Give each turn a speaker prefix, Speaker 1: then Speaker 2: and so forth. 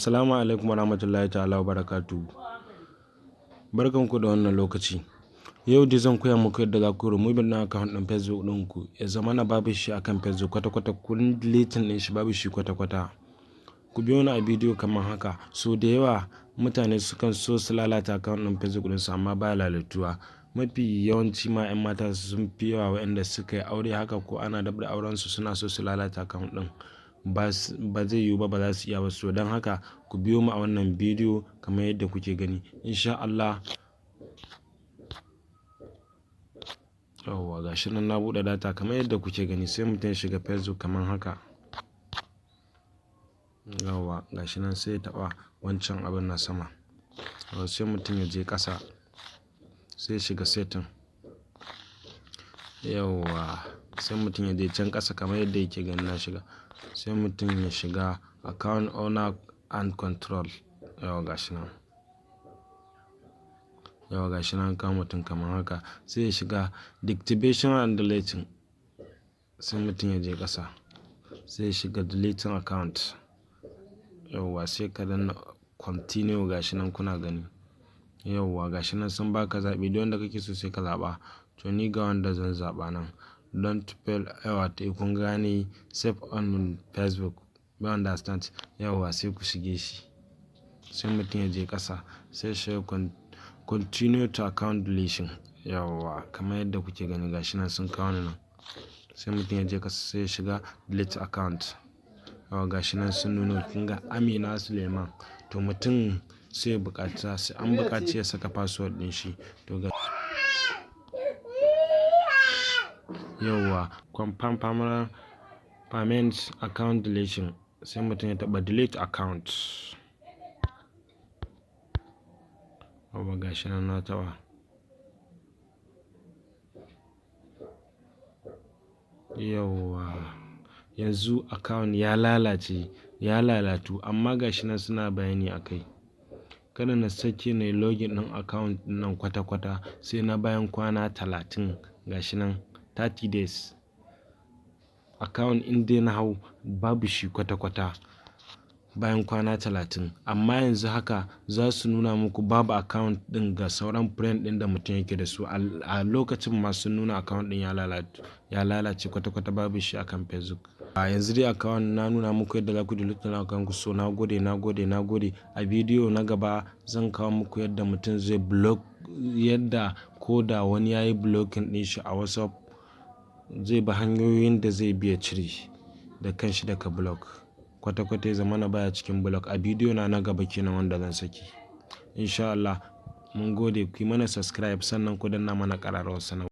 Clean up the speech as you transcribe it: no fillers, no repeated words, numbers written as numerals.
Speaker 1: Assalamu alaikum warahmatullahi ta'ala wabarakatuh. Barkanku da wannan lokaci. Yau dai zan koya muku yadda za ku remove ɗin account ɗin Facebook ɗinku ya zama na babu shi akan Facebook kwata-kwata, kun deleting ɗin shi, babu shi kwata-kwata. Ku biyo ni a bidiyo kamar haka. So da yawa mutane sukan so su lalata account ɗin Facebook ɗinsu, amma baya lalatuwa. Mafi yawanci ma 'yan mata sun fi yawa, waɗanda suka yi aure haka ko ana dab da aurensu, suna so su lalata account ɗin. Ba zai yiwu ba, ba za su iya ba. So don haka ku biyo mu a wannan bidiyo kamar yadda kuke gani. In sha Allah. Yauwa, ga shi nan na buɗe data kamar yadda kuke gani, sai mutum ya shiga Facebook kamar haka. Yauwa, ga shi nan, sai ya taɓa wancan abin na sama. Sai mutum ya je ƙasa, sai ya shiga setting. Yauwa, sai mutum ya je can ƙasa kamar yadda yake gani na shiga. Sai mutum ya shiga account owner and control. Yauwa, ga shi nan. Yauwa, ga shi nan an kawo mutum kamar haka. Sai ya shiga deactivation and deleting. Sai mutum ya je ƙasa. Sai ya shiga deleting account. Yauwa, sai ka danna continue, ga shi nan kuna gani. Yauwa, ga shi nan sun baka zaɓi, duk wanda kake so sai ka zaɓa. To, ni ga wanda zan zaɓa nan. Don't fail, yauwa, to kun gane save on Facebook. You understand? Yauwa, sai ku shige shi. Sai mutum ya je ƙasa, sai ya shiga continue to account deletion. Yauwa, kamar yadda kuke gani, ga shi nan sun kawo ni nan. Sai mutum ya je ƙasa, sai ya shiga delete account. Yauwa, ga shi nan sun nuno, kun ga Amina Suleiman. To, mutum sai ya buƙaci, sai an buƙaci ya saka password ɗin shi. To, ga yauwa, confirm permanent account deletion, sai mutum ya taɓa delete account. Yauwa, ga shi nan na taɓa. Yauwa, yanzu account ya lalace, ya lalatu, amma ga shi nan suna bayani a kai. Kada na sake na yi login ɗin account ɗin nan kwata-kwata sai na bayan kwana 30, ga shi nan 30 days. Account in dai na hau babu shi kwata-kwata bayan kwana 30. Amma yanzu haka za su nuna muku babu account ɗin ga sauran friend ɗin da mutum yake da su. A lokacin ma sun nuna account ɗin ya lalatu, ya lalace kwata-kwata, babu shi akan Facebook. A yanzu dai account na nuna muku yadda za ku delete ɗin account ku. So na gode, na gode, na gode. A bidiyo na gaba zan kawo muku yadda mutum zai block, yadda ko da wani ya yi blocking ɗin shi a WhatsApp, zai bi hanyoyin da zai bi ya cire da kanshi daga block. Kwata-kwata ya zamana baya cikin block, a bidiyo na na gaba kenan wanda zan saki. In sha Allah, mun gode, ku yi mana subscribe, sannan ku danna mana ƙararrawar sanarwa.